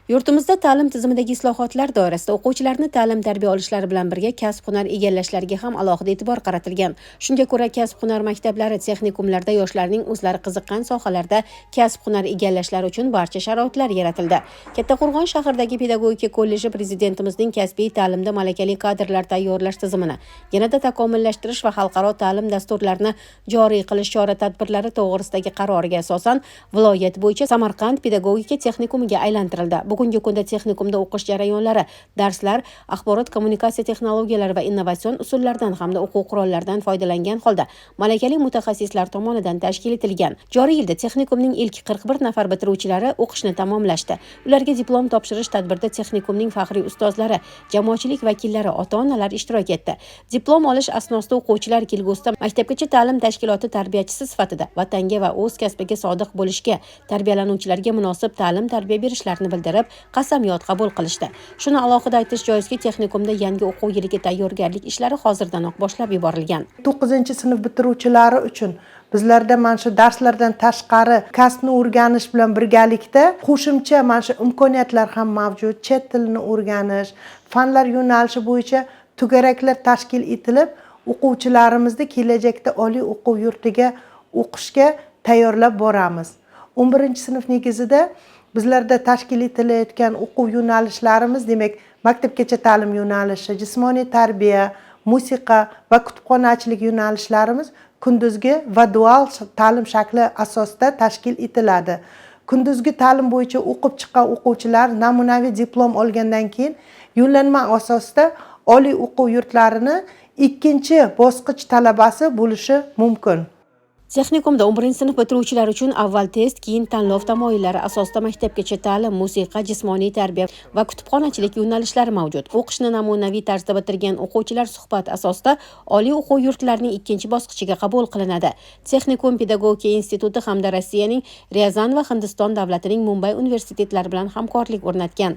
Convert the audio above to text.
Yurtimizda ta'lim tizimidagi islohotlar doirasida o'quvchilarni ta'lim-tarbiya olishlari bilan birga kasb-hunar egallashlariga ham alohida e'tibor qaratilgan. Shunga ko'ra, kasb-hunar maktablari, texnikumlarda yoshlarning o'zlari qiziqqan sohalarda kasb-hunar egallashlari uchun barcha sharoitlar yaratildi. Kattaqo'rg'on shahridagi pedagogika kolleji Prezidentimizning kasbiy ta'limda malakali kadrlar tayyorlash tizimini yanada takomillashtirish va xalqaro ta'lim dasturlarini joriy qilish chora-tadbirlari to'g'risidagi qaroriga asosan viloyat bo'yicha Samarqand pedagogika texnikumiga aylantirildi. Bugungi kunda texnikumda o'qish jarayonlari, darslar axborot kommunikatsiya texnologiyalari va innovatsion usullardan hamda o'quv qurollaridan foydalangan holda malakali mutaxassislar tomonidan tashkil etilgan. Joriy yilda texnikumning ilk 41 nafar bitiruvchilari o'qishni tamomlashdi. Ularga diplom topshirish tadbirida texnikumning faxriy ustozlari, jamoatchilik vakillari, ota-onalar ishtirok etdi. Diplom olish asnosida o'quvchilar kelgusida maktabgacha ta'lim tashkiloti tarbiyachisi sifatida vatanga va o'z kasbiga sodiq bo'lishga, tarbiyalanuvchilarga munosib ta'lim-tarbiya berishlarini bildirib, qasamyod qabul qilishdi. Shuni alohida aytish joizki, texnikumda yangi o'quv yiliga tayyorgarlik ishlari hozirdanoq boshlab yuborilgan. 9-sinf bitiruvchilari uchun bizlarda mana shu darslardan tashqari kasbni o'rganish bilan birgalikda qo'shimcha mana shu imkoniyatlar ham mavjud. Chet tilini o'rganish, fanlar yo'nalishi bo'yicha to'garaklar tashkil etilib, o'quvchilarimizni kelajakda oliy o'quv yurtiga o'qishga tayyorlab boramiz. 11-sinf negizida bizlarda tashkil etilayotgan o'quv yo'nalishlarimiz, demak, maktabgacha ta'lim yo'nalishi, jismoniy tarbiya, musiqa va kutubxonachilik yo'nalishlarimiz kunduzgi va dual ta'lim shakli asosida tashkil etiladi. Kunduzgi ta'lim bo'yicha o'qib chiqqan o'quvchilar namunaviy diplom olgandan keyin yo'llanma asosida oliy o'quv yurtlarini ikkinchi bosqich talabasi bo'lishi mumkin. Texnikumda 11-sinf bitiruvchilari uchun avval test, keyin tanlov tamoyillari asosida maktabgacha ta'lim, musiqa, jismoniy tarbiya va kutubxonachilik yo'nalishlari mavjud. O'qishni namunaviy tarzda bitirgan o'quvchilar suhbat asosida oliy o'quv yurtlarining ikkinchi bosqichiga qabul qilinadi. Texnikum pedagogika instituti hamda Rossiyaning Ryazan va Hindiston davlatining Mumbay universitetlari bilan hamkorlik o'rnatgan.